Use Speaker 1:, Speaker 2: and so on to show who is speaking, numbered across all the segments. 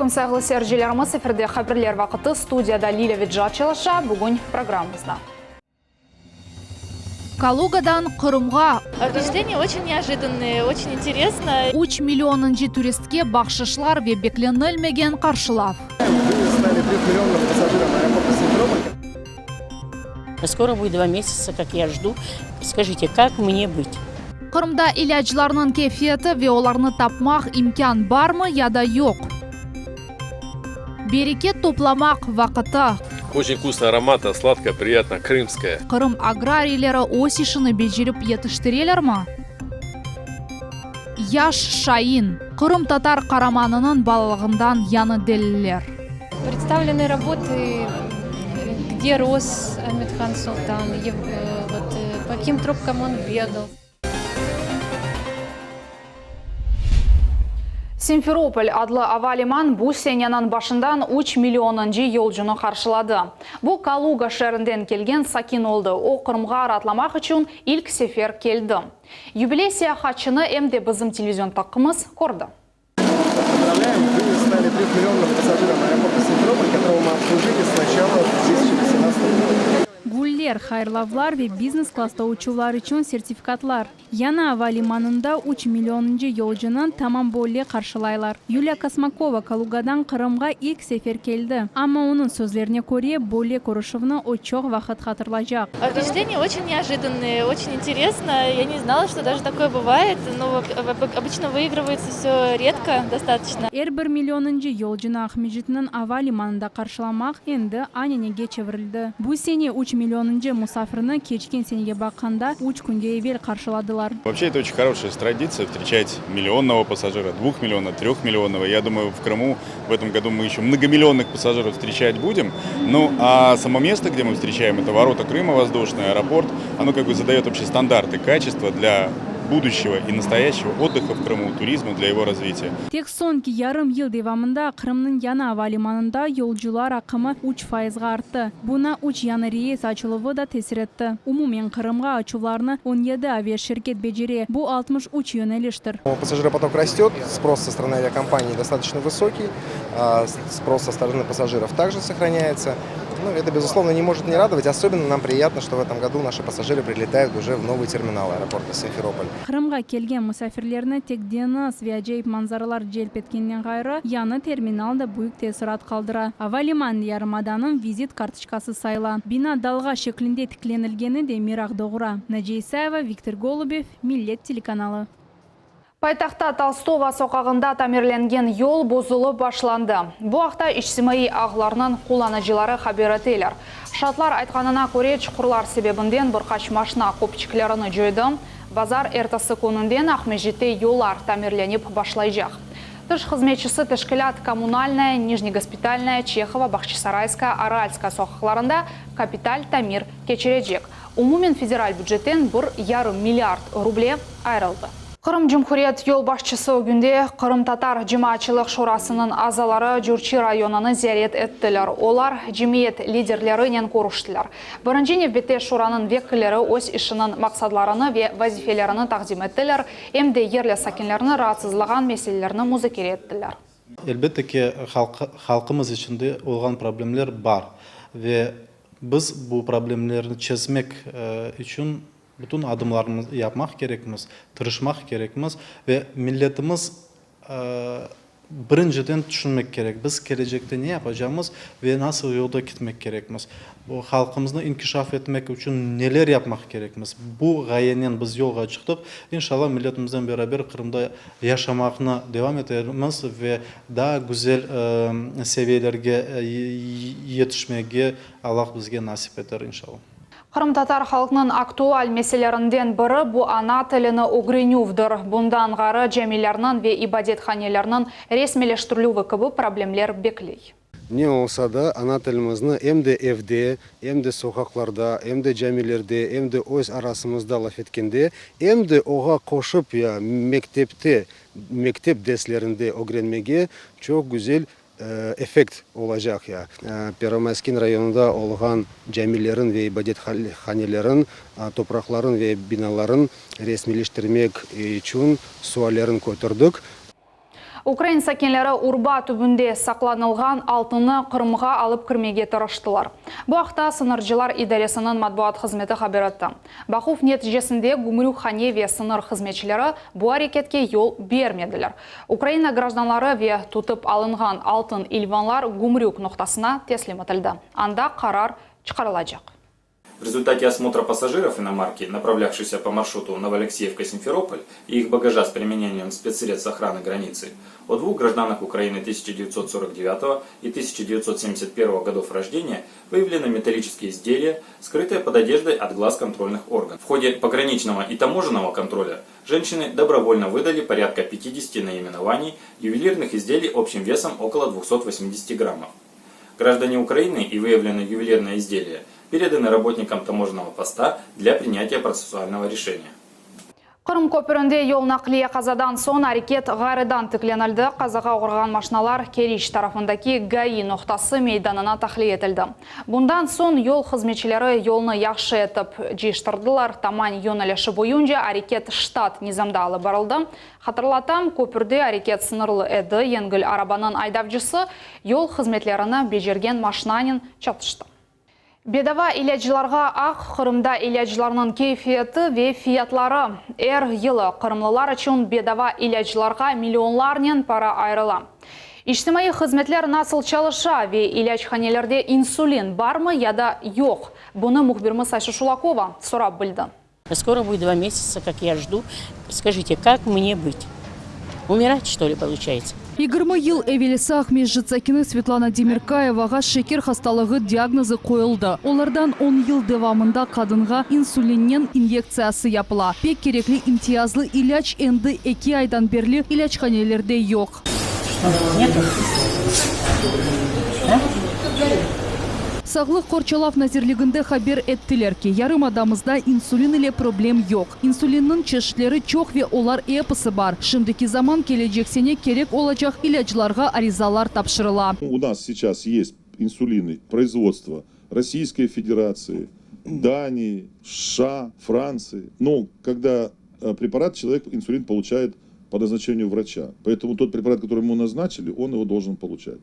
Speaker 1: aleyküm, sayğılı seyircilerimiz! Efirde Haberler vaqıtı, studiyada Lilâ Vecat çalışa. Bugün programmamızda. Kalugadan Qırımğa.
Speaker 2: Vpeçatleniya oçün neojidannoye, oçün interesno.
Speaker 1: Üç millionıncı turistke bahşışlar ve beklenilmegen qarşılav.
Speaker 3: Skoro budet dva mesyaca, kak ya jdu. Skajite, kak mne bıt?
Speaker 1: Qırımda ilâclarnıñ keyfiyeti ve olarnı tapmaq imkân barmı ya da yoq? Bereket toplamaq vaqıtı.
Speaker 4: Oçün vkusno, aromatno, sladko, priyatno, krımskoye.
Speaker 1: Qırım agrariyleri öz işini becerip yetiştirelermi? Yaş şain, qırımtatar qaramanınıñ balalığından yañı deliller.
Speaker 2: Predstavleny raboty, gde ros Amethan Sultan, vot, po kakim tropkam on begal.
Speaker 1: Simferopol adlı ava liman bu seneniñ başından üç millionıncı yolcunı qarşıladı. Bu Kaluga şeerinden kelgen sakin oldı, o, Qırımğa raatlamaq içün ilk sefer keldi. Yubiley seyahatçını em de bizim televizion taqımız kördi.
Speaker 2: Güller, hayırlavlar ve biznes-klassta uçuvlar içün sertifikatlar. Yañı ava limanında üç millionıncı yolcunı tamam böyle qarşılaylar. Yuliya Kosmakova Kalugadan Qırımğa ilk sefer keldi, amma onıñ sözlerine köre, böyle körüşüvni o çoq vaqıt hatırlacaq.
Speaker 5: Vpeçatleniya oçün neojidannoye, oçün interesno. Ya ne znala, çto daje takoye bıvayet. No, obıçno vıigrıvayetsya vsyo redko dostatoçno.
Speaker 2: Er bir millionıncı yolcunı Aqmescitniñ ava limanında qarşılamaq endi ananege çevirildi. Bu sene üç millionıncı musafirni keçken senege baqqanda üç künge evel qarşıladılar.
Speaker 6: Voobşe eto oçün horoşaya traditsiya vstreçat millionnogo passajira, dvuhmillionnogo, trehmillionnogo. Ya dumayu, v Krımu v etom godu mı eşe mnogomillionnih passajirov vstreçat budem. Nu, a samo mesto, gde mı vstreçaem, eto vorota Krıma vozduşnıy, aeroport, ono kak bı zadayot voobşe standartı kaçestva dlâ budushchego i nastoyashchego otdıha v Krımu, turizma, dlâ ego razvitiya.
Speaker 2: Tek soñki yarım yıl devamında Qırımnıñ yañı ava limanında yolcular aqımı üç fayızğa arttı. Buña üç yañı reys açıluvı da tesir etti. Umumen Qırımğa açuvlarnı 17 aviaşirket becere, bu 63 yöneliştir.
Speaker 7: Passajiropotok rastet, spros со стороны авиакомпаний достаточно высокий, спрос со стороны пассажиров также сохраняется. Ну, это, безусловно, не может не радовать. Особенно нам приятно, что в этом году наши пассажиры прилетают уже в новый терминал аэропорта Симферополь.
Speaker 2: Qırımğa kelgen musafirlerni tek deñiz ve acayip manzaralar celp etkeninden ğayrı, yañı terminal da büyük teessurat qaldıra. Ava limanı yarımadanıñ vizit kartoçkası sayıla. Bina dalğa şeklinde tiklenilgeni de meraq doğura. Naciye İsayeva, Viktor Golubev, Millet telekanalı.
Speaker 1: Paytahtta Tolstogo soqağında tamirlengen yol bozulıp başlandı. Bu aqta içtimaiy ağlarnıñ qullanıcıları haber eteler. Şaatlar aytqanına köre, çuqurlar sebebinden bir qaç maşna köpçiklerini coydı. Bazar ertesi kününden Aqmescitte yollar tamirlenip başlaycaq. Tış hızmetçisi teşkilât Kommunalnaya, Nijnegospitalnaya, Çehova, Bağçasarayskaya, Aralskaya soqaqlarında kapital tamir keçirecek. Umumen federal bücetten bir yarım milliard ruble ayırıldı. Qırım Cumhuriyet yolbaşçısı ögünde Qırımtatar cemaatçılıq şurasınıñ azaları Cürçi rayonını ziyaret ettiler. Olar cemiyet liderlerinen körüştiler. Birinci nevbette şuranıñ vekilleri öz işiniñ maqsadlarını ve vazifelerini taqdim ettiler, em de yerli sakinlerni raatsızlağan meselelerni muzakere ettiler.
Speaker 8: Elbette ki, halqımız içinde olğan problemler bar ve biz bu problemlerni çezmek içün bütün adımlarnı yapmaq kerekmiz, tırışmaq kerekmiz ve milletimiz Birinciden tüşünmek kerek, biz kelecekte ne yapacamız ve nasıl yolda ketmek kerekmiz, bu halqımıznı inkişaf etmek içün neler yapmaq kerekmiz. Bu ğayenen biz yolğa çıqtıq. İnşallah, milletimiznen beraber Qırımda yaşamaqnı devam etermiz ve daa güzel seviyelerge yetişmege Allah bizge nasip eter, inşallah.
Speaker 1: Qırımtatar halqnıñ aktual meselelerinden biri bu ana tilini ögrenüvdir. Bundan ğayrı camilerniñ ve ibadethanelerniñ resmiyleştirilüvi kibi problemler bekley.
Speaker 9: Ne olsa da, ana tilimizni em de evde, em de soqaqlarda, em de camilerde, em de öz arasımızda laf etkende, em de oğa qoşıp ya mektepte, mektep derslerinde ögrenmege çoq güzel effekt olacaq ya. Pervomayskin rayonında olğan camilerin ve ibadethanelerin topraqların ve binaların resmiyleştirmek içün suallerin kötürdik.
Speaker 1: Ukrain sakinleri urba tübünde saqlanılğan altınnı Qırımğa alıp kirmege tırıştılar. Bu aqta sıñırcılar idaresiniñ matbuat hızmeti haber etti. Baquv neticesinde gümrük hane ve sıñır hızmetçileri bu areketke yol bermediler. Ukraina grajdanları ve tutıp alınğan altın ilvanlar gümrük noqtasına teslim etildi. Anda qarar çıqarılacaq.
Speaker 10: В результате осмотра пассажиров иномарки, направлявшейся по маршруту Новоалексеевка-Симферополь, и их багажа с применением спецсредств охраны границы, о двух гражданах Украины 1949 и 1971 годов рождения выявлены металлические изделия, скрытые под одеждой от глаз контрольных органов. В ходе пограничного и таможенного контроля женщины добровольно выдали порядка 50 наименований ювелирных изделий общим весом около 280 граммов. Граждане Украины и выявленные ювелирные изделия переданы работникам таможенного поста для принятия процессуального решения.
Speaker 1: Qırım köpürinde yol naqliye qazadan soñ areket ğayrıdan tiklenildi. Qazağa oğrağan maşinalar Keriç tarafındaki GAİ noqtası meydanına tahliye etildi. Bundan soñ yol hızmetçileri yolnı yahşı etip cıyıştırdılar, Taman yönelişi boyunca areket ştat nizamda alıp barıldı. Hatırlatam, köpürde areket sıñırlı edi, yengil arabanıñ aydavcısı yol hızmetlerini becergen maşinanen çatıştı. Bedava ilâclarğa aq, Qırımda ilâclarnıñ keyfiyeti ve fiyatları. Er yılı qırımlılar içün bedava ilâclarğa millionlarnen para ayırıla. İçtimaiy hızmetler nasıl çalışa ve ilâchanelerde insulin barmı ya da yoq? Bunı mühbirimiz Ayşe Şulakova sorap bildi.
Speaker 3: Скоро будет два месяца, как я жду. Скажите, как мне быть? Умирать, что ли, получается?
Speaker 11: 20 yıl evelsi Aqmescit sakini Svetlana Demirkayevağa şeker hastalığı diagnozı qoyuldı. Olardan 10 yıl devamında qadınğa insulinnen inyektsiyası yapıla. Pek kerekli imtiyazlı ilâc endi eki aydan berli ilâchanelerde yoq.
Speaker 3: Нету? А?
Speaker 11: Sağlıq qorçalav nazirliginde haber ettiler ki, yarımadamızda insulin ile problem yoq. İnsulinniñ çeşitleri çoq ve olar episi bar. Şimdiki zaman kelecek sene kerek olacaq ilâclarğa arizalar tapşırıla.
Speaker 12: У нас сейчас есть инсулины производства Российской Федерации, Дании, США, Франции. Но когда э, препарат человек инсулин получает по назначению врача. Поэтому тот препарат, который ему назначили, он его должен получать.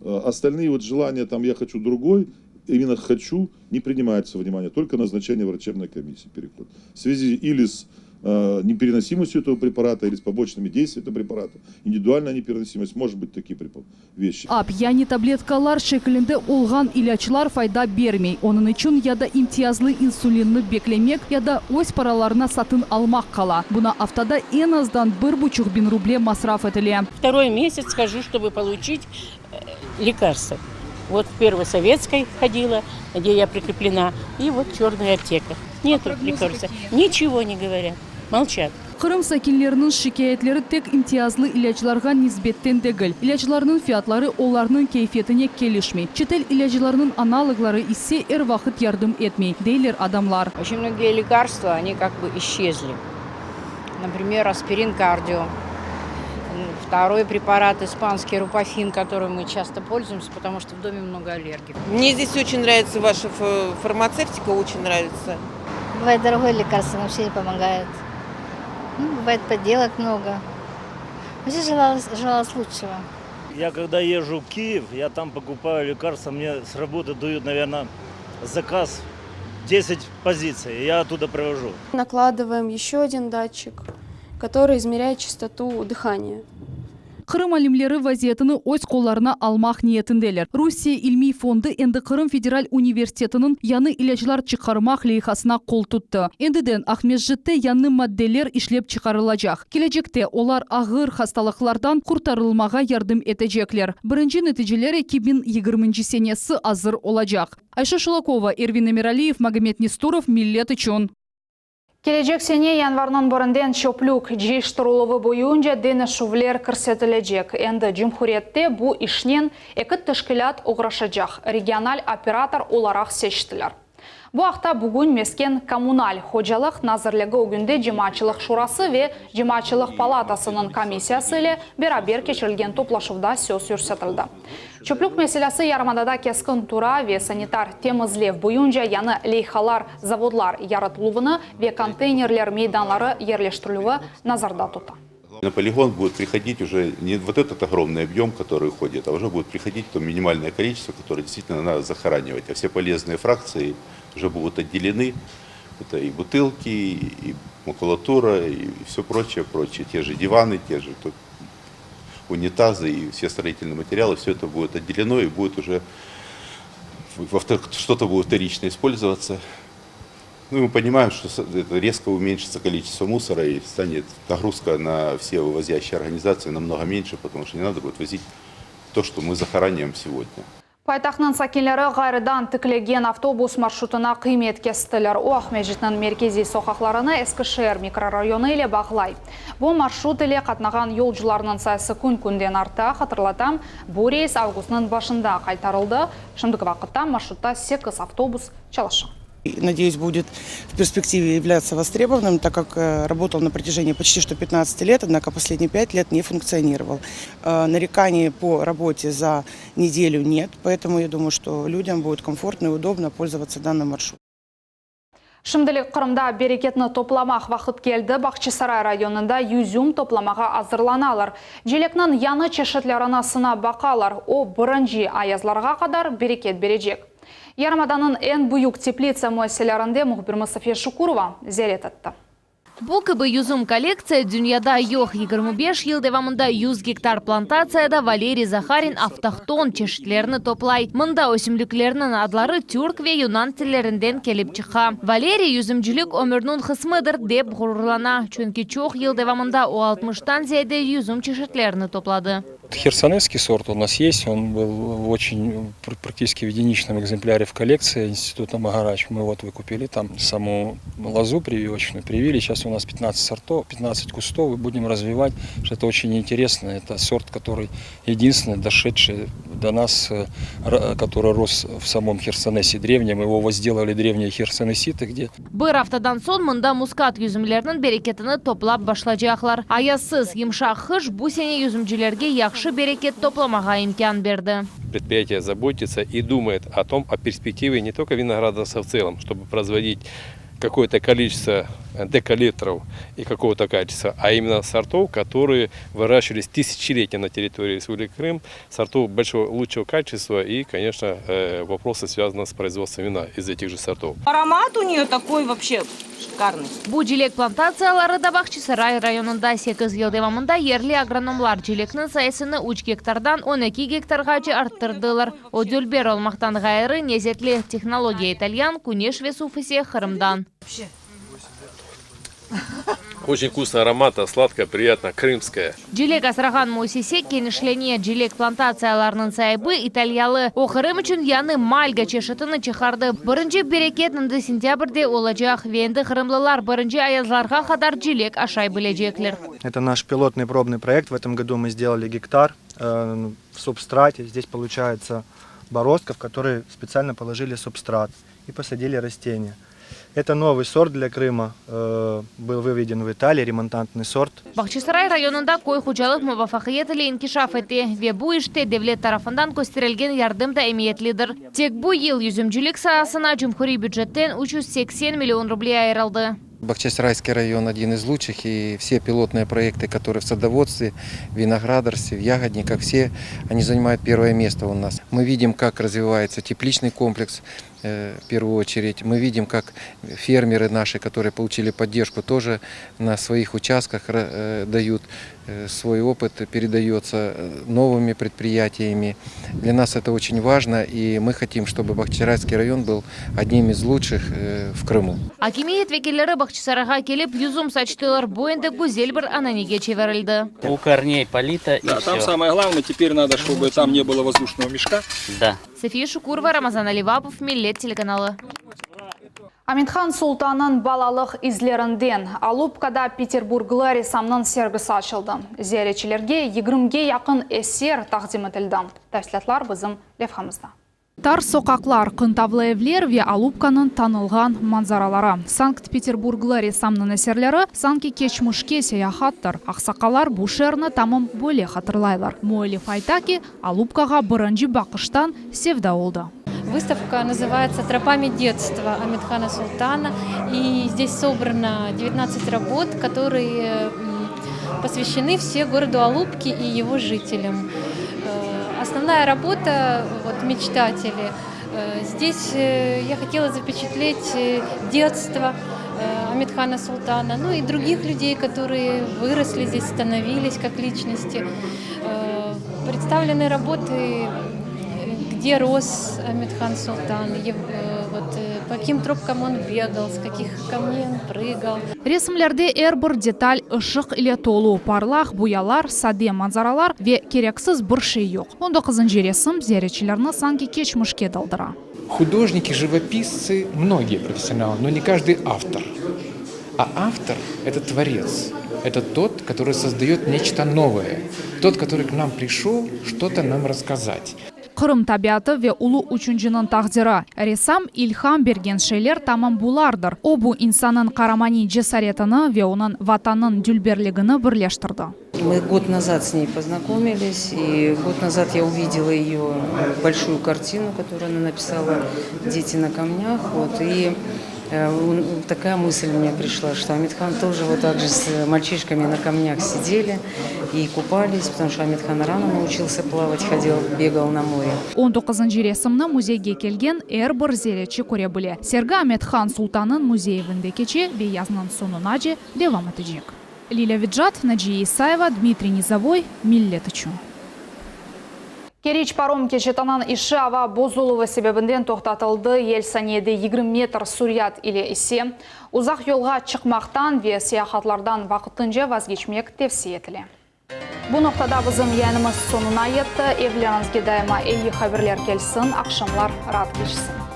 Speaker 12: Э, Остальные вот желания, там, я хочу другой, именно хочу, не принимается во внимание, только назначение врачебной комиссии переход. В связи или с э, непереносимостью этого препарата, или с побочными действиями этого препарата, индивидуальная непереносимость, может быть такие препа- вещи.
Speaker 11: Ap, yani tabletkalar şeklinde olğan ilâclar fayda bermey. Onıñ içün ya da imtiyazlı insulinni beklemek, ya da öz paralarına satın almaq qala. Buña aftada eñ azdan 1500 ruble masraf etile.
Speaker 3: Второй месяц хожу, чтобы получить э, лекарства. Вот в Первой Советской ходила, где я прикреплена, и вот черная аптека. Нету лекарства. Ничего не говорят. Молчат.
Speaker 11: Qırım sakinleriniñ şikâyetleri tek imtiyazlı ilâclarğa nisbeten degil. İlâclarnıñ fiyatları olarnıñ keyfiyetine kelişmey. Çetel ilâclarınıñ analogları ise er vaqıt yardım etmey, deyler adamlar.
Speaker 13: Очень многие лекарства, они как бы исчезли. Например, аспирин кардио. Второй препарат испанский рупофин, которым мы часто пользуемся, потому что в доме много аллергиков.
Speaker 14: Мне здесь очень нравится ваша фармацевтика, очень нравится.
Speaker 5: Бывает дорогое лекарство, вообще не помогает. Ну, бывает подделок много. Вообще желалось, желалось лучшего.
Speaker 15: Я когда езжу в Киев, я там покупаю лекарства, мне с работы дают, наверное, заказ 10 позиций, я оттуда привожу.
Speaker 16: Накладываем еще один датчик, который измеряет частоту дыхания.
Speaker 11: Qırım alimleri vaziyetini öz qollarına almaq niyetindeler. Rusiye ilmiy fondu endi Qırım federal universitetiniñ yañı ilâclar çıqarmaq leyhasına qol tuttı. Endiden Aqmescitte yañı maddeler işlep çıqarılacaq. Kelecekte olar ağır hastalıqlardan qurtarılmağa yardım etecekler. Birinci neticeler 2020 senesi azır olacaq. Ayşe Şulakova, Ervin Emiraliyev, Magomed Nestorov, Millet içün.
Speaker 1: Kelecek sene yanvarnıñ birinden çöplük cıyıştırıluvı boyunca deñişüvler kirsetilecek. Endi cumhuriyette bu işnen eki teşkilât oğraşacaq, regional operator olaraq seçtiler. Bu aqta bugün mesken kommunal hocalıq nazirligi ögünde Cemaatçılıq şurası ve Cemaatçılıq palatasınıñ komissiyası ile beraber keçirilgen toplaşuvda söz yürsetildi. Çöplük meselesi yarımadada keskin tura ve sanitar temizlev boyunca yañı leyhalar, zavodlar yaratıluvını ve konteynerler meydanları yerleştirilüvi nazarda tuta.
Speaker 17: На полигон будет приходить уже не вот этот огромный объем, который уходит, а уже будет приходить то минимальное количество, которое действительно надо захоранивать. А все полезные фракции уже будут отделены. Это и бутылки, и макулатура, и все прочее, прочее. Те же диваны, те же тут унитазы и все строительные материалы, все это будет отделено и будет уже что-то будет вторично использоваться. Ну, мы понимаем, что это резко уменьшится количество мусора и станет нагрузка на все вывозящие организации намного меньше, потому что не надо будет возить то, что мы захораниваем сегодня.
Speaker 1: Paytahtnıñ sakinleri ğayrıdan tiklegen avtobus marşrutına qıymet kestiler. O, Aqmescitniñ merkeziy soqaqlarını Eski şeer mikrorayonı ile bağlay. Bu marşrut ile qatnağan yolcularnıñ sayısı kün-künden arta. Hatırlatam, bu reys avgustnıñ başında qaytarıldı. Şimdiki vaqıtta marşrutta sekiz avtobus çalışa.
Speaker 18: Надеюсь, будет в перспективе являться востребованным, так как э, работал на протяжении почти что 15 лет, однако последние 5 лет не функционировал. Э, нареканий по работе за неделю нет, поэтому я думаю, что людям будет комфортно и удобно пользоваться данным маршрутом.
Speaker 1: Şimdilik Qırımda bereketni toplamaq vaqıt keldi. Bağçasaray rayonında yüzüm toplamağa azırlanalar. Cilekniñ yañı çeşitlerini sınap baqalar. O, birinci ayazlarğa qadar bereket berecek. Yarımadanıñ eñ büyük teplitsa müessiselerinde mühbirimiz Safiye Şukurova ziyaret etti.
Speaker 19: Bu kibi yüzüm kollektsiya dünyada yoq. 25 yıl devamında 100 gektar plantatsiyada Valeriy Zaharin avtohton çeşitlerini toplay. Mında ösümliklerniñ adları türk ve yunan tillerinden kelip çıqa. Valeriy yüzümcilik ömürniñ qısmıdır, dep ğururlana, çünki çoq yıl devamında o altmıştan ziyade yüzüm çeşitlerini topladı.
Speaker 20: Херсонесский сорт у нас есть, он был очень практически в единичном экземпляре в коллекции Института Магарач. Мы вот выкупили там саму лозу прививочную, привили. Сейчас у нас 15 сортов, 15 кустов, и будем развивать, что это очень интересно. Это сорт, который единственный, дошедший до нас, э, который рос в самом Херсонесе древнем. Его возделали древние херсонеситы, где...
Speaker 19: Bir aftadan soñ mında muskat yüzümlerniñ bereketini toplap başlaycaqlar. Ayazsız, yımşaq qış bu sene yüzümcilerge yahşı bereket toplamağa imkân berdi.
Speaker 4: Предприятие заботится и думает о том, о перспективе не только виноградарства в целом, чтобы производить какое-то количество декалитров и какого-то качества, а именно сортов, которые выращивались тысячелетия на территории Республики Крым, сортов большого, лучшего качества и, конечно, э, вопросы, связанные с производством вина из этих же сортов.
Speaker 21: Аромат у нее такой вообще шикарный.
Speaker 19: Bu cilek plantatsiyaları da Bağçasaray rayonında sekiz yıl devamında yerli agronomlar cilekniñ sayısını üç gektardan on eki gektarğace arttırdılar. O dülber olmaqtan ğayrı, lezetli. Tehnologiya italyan, küneş ve suv ise Qırımdan.
Speaker 4: Очень вкусный аромат, сладкое, приятно, крымское.
Speaker 19: Cilek asrağan müessise kenişlene. Cilek plantatsiyalarınıñ saibi italiyalı. O Qırım içün yañı malga çeşitini çıqardı. Birinci bereket endi sentâbrde olacaq. Ve endi qırımlılar birinci ayazlarğa qadar cilek aşay bilecekler.
Speaker 22: Это наш пилотный пробный проект. В этом году мы сделали гектар э, в субстрате. Здесь получается бороздка, в которой специально положили субстрат и посадили растения. Это новый сорт для Крыма, э, был выведен в Италии, ремонтантный сорт.
Speaker 19: Bağçasaray rayonında köy hocalıq muvafaqiyet ile inkişaf ete ve bu işte devlet tarafından kösterilgen yardım da emiyetlidir. Tek bu yıl yüzümcilik saasına cumhuriy bücetten 380 million ruble ayırıldı.
Speaker 7: Бахчисарайский район один из лучших, и все пилотные проекты, которые в садоводстве, в виноградарстве, в ягодниках, все они занимают первое место у нас. Мы видим, как развивается тепличный комплекс, э, в первую очередь. Мы видим, как фермеры наши, которые получили поддержку, тоже на своих участках э, дают э, свой опыт, передается новыми предприятиями. Для нас это очень важно, и мы хотим, чтобы Бахчисарайский район был одним из лучших в Крыму.
Speaker 19: Akimiyet vekilleri Bağçasarayğa kelip yüzüm saçtılar. Bu endi güzel bir ananege çevirildi.
Speaker 23: У корней полито и
Speaker 24: Да, там
Speaker 23: все.
Speaker 24: самое главное, теперь надо, чтобы там не было воздушного мешка.
Speaker 23: Да.
Speaker 19: София Шукурова, Рамазан Аливапов, Millet telekanalı.
Speaker 1: Amethan Sultannıñ balalıq izlerinden Alupkada Peterburglı ressamnıñ sergisi açıldı. Ziyaretçilerge 20-ge yaqın eser taqdim etildi. Tafsilâtlar bizim levhamızda. Tar soqaqlar, qıntavlı evler ve Alupkanıñ tanılğan manzaraları. Sankt-Peterburglı ressamnıñ eserleri sanki keçmişke seyahattır. Aqsaqallar bu şeerni tamam böyle hatırlaylar. Müellif ayta ki, Alupkağa birinci baqıştan sevda oldı.
Speaker 5: Выставка называется «Тропами детства» Аметхана Султана. И здесь собрано 19 работ, которые м,
Speaker 2: Посвящены все городу Алупке и его жителям. Основная работа вот, «Мечтатели». Здесь я хотела запечатлеть детство Амет-Хана Султана, ну и других людей, которые выросли здесь, становились как личности. Представлены работы, где рос Амет-Хан Султан, вот, по каким тропкам он бегал, с каких камней он прыгал.
Speaker 1: Resimlerde er bir detal ışıq ile tolu, parlaq boyalar, sade manzaralar ve kereksiz bir şey yoq. 19-ncı resim ziyaretçilerni sanki keçmişke daldıra.
Speaker 6: Художники, живописцы, многие профессионалы, но не каждый автор. А автор – это творец, это тот, который создает нечто новое, тот, который к нам пришел что-то нам рассказать.
Speaker 1: Qırım tabiatı ve ulu uçucınıñ taqdiri. Ressam ilham bergen şeyler tamam bulardır. O bu insannıñ qaramaniy cesaretini ve onıñ vatanınıñ dülberligini birleştirdi.
Speaker 8: Мы год назад с ней познакомились, и год назад я увидела ее большую картину, которую она написала «Дети на камнях». Вот, и такая мысль мне пришла, что Амет-Хан тоже вот так же с мальчишками на камнях сидели и купались, потому что Амет-Хан рано научился плавать, ходил, бегал на море.
Speaker 1: 19-ncı resimni müzeyge kelgen er bir ziyaretçi köre bile. Sergi Amet-Han Sultannıñ müzey evinde keçe ve yaznıñ soñunace devam etecek. Lilâ Vecat, Naciye İsayeva, Dmitriy Nizovoy, Millet içün. Keriç parom keçitiniñ işi ava bozuluvı sebebinden toqtatıldı. Yel saniyede 20 metr sürat ile ese. Uzaq yolğa çıqmaqtan ve seyahatlardan vaqtınca vazgeçmek tevsiye etile. Bu noqtada bizim yayınımız soñuna yetti. Evleriñizge daima eyi haberler kelsin, aqşamlar raat keçsin.